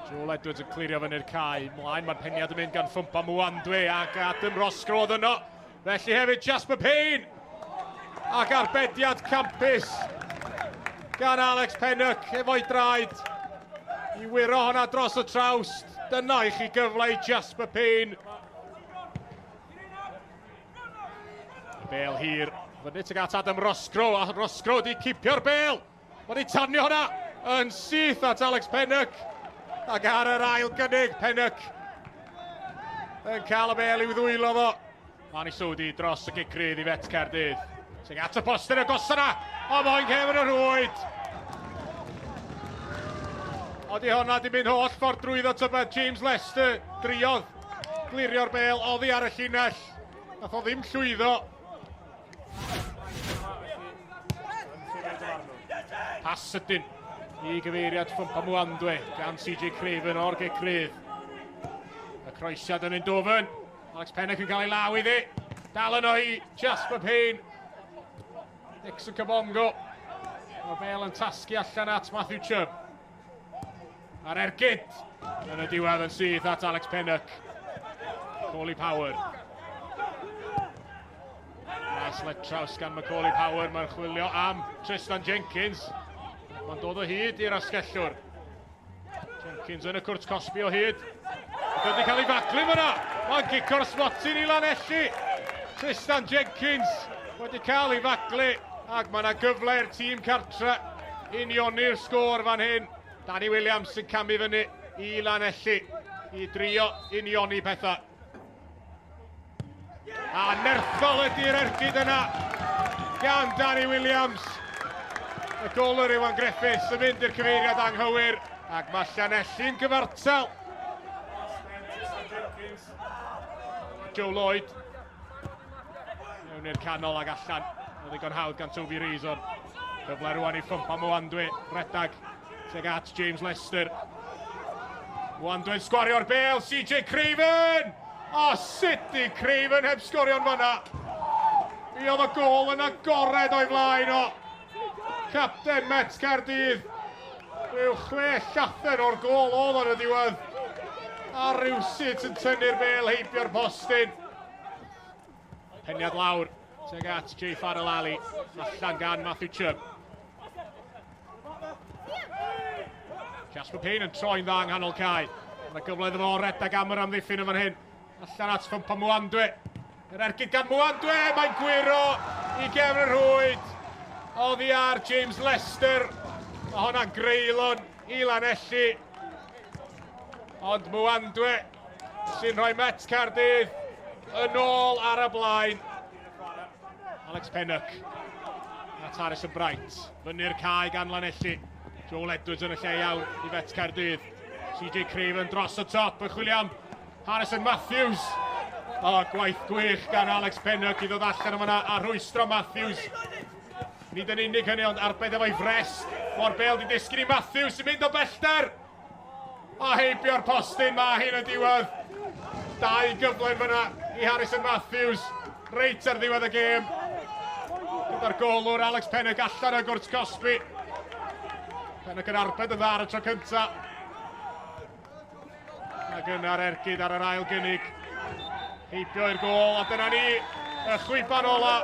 Joel Edwards yn clirio fyny'r cae. Mlaen mae'r peniad yn mynd gan Ffwmpa Mwandwe ac Adam Roscrow yno. Felly hefyd Jasper Payne ac arbediad campus gan Alex Pennock efo'i draed i wyro hwnna dros y trawst. Dyna i chi gyfle i Jasper Payne. Y bel hir fyny tuag at Adam Roscrow, a Roscrow di cipio'r bel. Mae wedi tanio hwnna yn syth at Alex Pennock. Ac ar yr ail gynnig, Pennock yn cael y bel i'w ddwylo fo. Mani Sodi dros y gic rydd i Fet Caerdydd. Tuag at y postyn agos yna, o moyn cefn y rhwyd. Odi hwnna di mynd holl ffordd drwyddo tybed James Lester driodd glirio'r bel oddi ar y llinell. Nath o ddim llwyddo. Pas sydyn i gyfeiriad Ffwmpa Mwandwe gan CJ Craven o'r gic rydd. Y croesiad yn Eindhoven. Alex Pennock yn cael ei law iddi. Dal yno i Jasper Payne. Dixon Kabongo. Mae'r bel yn tasgu allan at Matthew Chubb. A'r ergyd yn y diwedd yn syth at Alex Pennock. Macaulay Power. Pas letraws gan Macaulay Power. Mae'n chwilio am Tristan Jenkins. Mae'n dod o hyd i'r asgellwr. Jenkins yn y cwrt cosbi o hyd. Ac wedi cael ei faglu fyna. Mae'n gico'r smotyn i Lanelli. Tristan Jenkins wedi cael ei faglu. Ac mae yna gyfle i'r tîm cartre unioni'r sgôr fan hyn. Danny Williams sy'n camu fyny i Lanelli i drio unioni pethau. A nerthol ydy'r ergyd yna gan Danny Williams. Y golwr Iwan Griffiths yn mynd i'r cyfeiriad anghywir ac mae Llanelli'n gyfartal. Joe Lloyd mewn i'r canol ag allan. Oedd ddigon hawdd gan Toby Rees ond cyfle rwan i Ffwmpa Mwandwe redag tuag at James Lester. Mwandwe'n sgwario'r bel, CJ Craven! O, sut di Craven heb sgorio'n fanna? Mi oedd y gol yn agored o'i flaen o. Capten Met Caerdydd. Rhyw 6 llathen o'r gol oedd yn y diwedd. A rhywsut yn tynnu'r bel heibio'r postyn. Peniad lawr tuag at Jay Farrell Ali. Allan gan Matthew Chubb. Jasper Payne yn troi'n dda yng nghanol cae. Mae gyfle iddo fo redag am yr amddiffyn yn fan hyn. Allan at Ffwmpa Mwandwe. Yr ergyd gan Mwandwe, mae'n gwyro i gefn y rhwyd. Oddi ar James Lester. Mae hwnna'n greulon i Lanelli. Ond Mwandwe sy'n rhoi Met Caerdydd yn ôl ar y blaen. Alex Pennock at Harrison Bright. Fyny'r cae gan Lanelli. Joel Edwards yn y lle iawn i Fet Caerdydd. CJ Craven dros y top yn chwilio am Harrison Matthews. O, gwaith gwych gan Alex Pennock i ddod allan yma a rhwystro Matthews. Nid yn unig hynny, ond arbed efo'i frest. Mor bel di disgyn i Matthews sy'n mynd o bellter. A heibio'r postyn mae hyn yn diwedd. 2 gyfle fyna i Harrison Matthews. Reit ar ddiwedd y gêm. Gyda'r golwr Alex Pennock allan o gwrt cosbi. Pennock yn arbed yn dda ar y tro cynta. Ac yna'r ergyd ar yr ail gynnig. Heibio i'r gôl, a dyna ni, y chwiban ola.